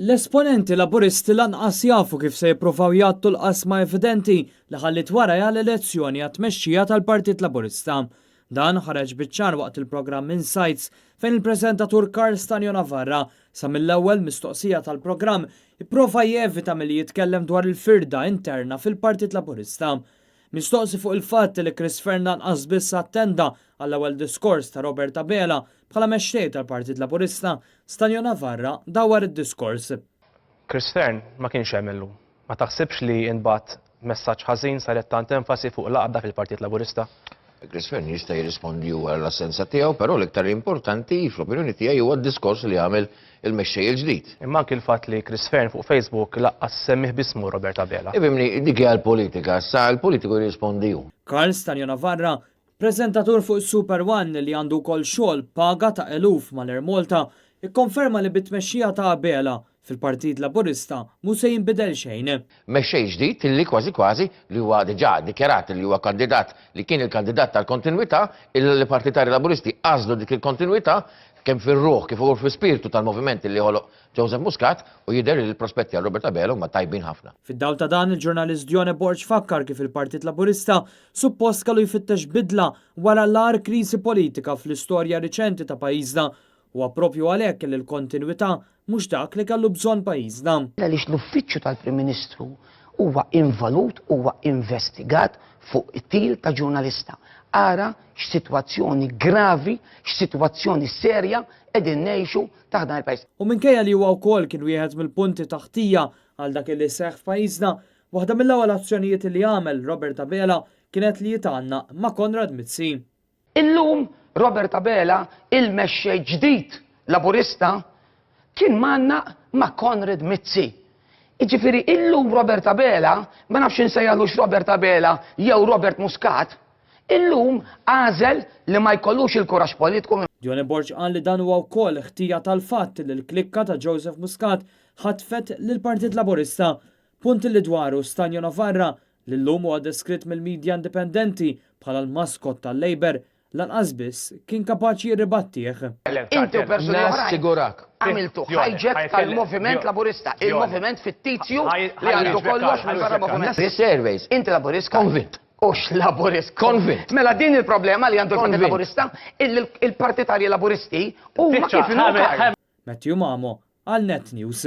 L-esponenti Laburisti lanqas jafu kif se jippruvaw jgħattu l-qasma evidenti li ħalliet warajha l-elezzjoni għat-tmexxija tal-Partit Laburista. Dan ħareġ biċ-ċar waqt il-programm Insights fejn il-preżentatur Karl Stanio Navarra sa mill-ewwel mistoqsija tal-programm ipprova jevita milli jitkellem dwar il-firda interna fil-Partit Laburista. Mistoqsi fuq il-fatt li Chris Fearne lanqas biss attenda għall-ewwel diskors ta' Robert Abela bħala mexxej tal-Partit Laburista, Stanio Navarra dawwar id-diskors. Chris Fearne ma kienx hemm illum. Ma taħsibx li intbagħat messaġġ ħażin saret tant enfasi fuq l-għaqda fil-Partit Laburista? Chris Fearne jista' jirrispondi huwa l-assenza tiegħu, però l-iktar importanti fl-opinjoni tiegħi huwa d-diskors li għamel il-mexxej il-ġdid. Imma anki l-fatt li Chris Fearne fuq Facebook laqqas semmih b'ismu Robert Abela. Ifhimni, dik hija l-politika, sa l-politiku jirrispondi hu. Karl Stanio Navarra, preżentatur fuq Super One li għandu wkoll xogħol b'paga ta' eluf mal-Air Malta, ikkonferma li bit-tmexxija ta' Abela, fil-Partit Laburista mhu se jinbidel xejn. Mexxej ġdid li kważi kważi li huwa diġà ddikjarat li huwa kandidat li kien il-kandidat tal-kontinwità, il-partitarji Laburisti għażlu dik il-kontinwità kemm fir-ruħ kif ukoll fl-ispirtu tal-moviment li ħoloq Joseph Muscat u jidher li l-prospetti għal Robert Abela huma tajbin ħafna. Fid-dawl ta' dan, il-ġurnalist Dione Borg fakkar kif il-Partit Laburista suppost kellu jfittex bidla wara l-agħar kriżi politika fl-istorja riċenti ta' pajjiżna Huwa proprju għalhekk li l-kontinwità mhux dak li kellu bżonn pajjiżna. Għaliex l-Uffiċċju tal-Prim Ministru huwa involut, huwa investigat fuq qtil ta' ġurnalista. Ara x'sitwazzjoni gravi, x'sitwazzjoni serja qegħdin ngħixu taħt dan il-pajjiż. U minkejja li huwa wkoll kien wieħed mill-punti ta' ħtija għal dak li seħħ f'pajjiżna, waħda mill-ewwel azzjonijiet li għamel Robert Abela kienet li jitgħannaq ma' Konrad Mizzi. Illum Robert Abela, il-mexxej ġdid Laburista, kien mgħannaq ma' Konrad Mizzi. Jiġifieri illum Robert Abela, ma nafx insejjaħlux Robert Abela jew Robert Muscat, illum għażel li ma jkollux il-kuraġġ politiku. Dione Borg qal li dan huwa wkoll ħtija tal-fatt li l-klikka ta' Joseph Muscat ħatfet lill-Partit Laburista. Punt li dwaru Stanio Navarra li llum huwa deskritt mill-midja indipendenti bħala l-mascot tal-Labour, lanqas biss kien kapaċi jirribattih. Inti u persuni oħrajn Nassigurak. għamiltu hijack tal-moviment Laburista, il-moviment fittizju li għandu kollox minbarra moviment. Surveys. Inti Laburist? Konvint. Hux Laburist. Konvint. Mela din il-problema li għandu l-Partit Laburista, illi l-partitarji Laburisti huma kif inhu. Matthew Mamo għal Net News.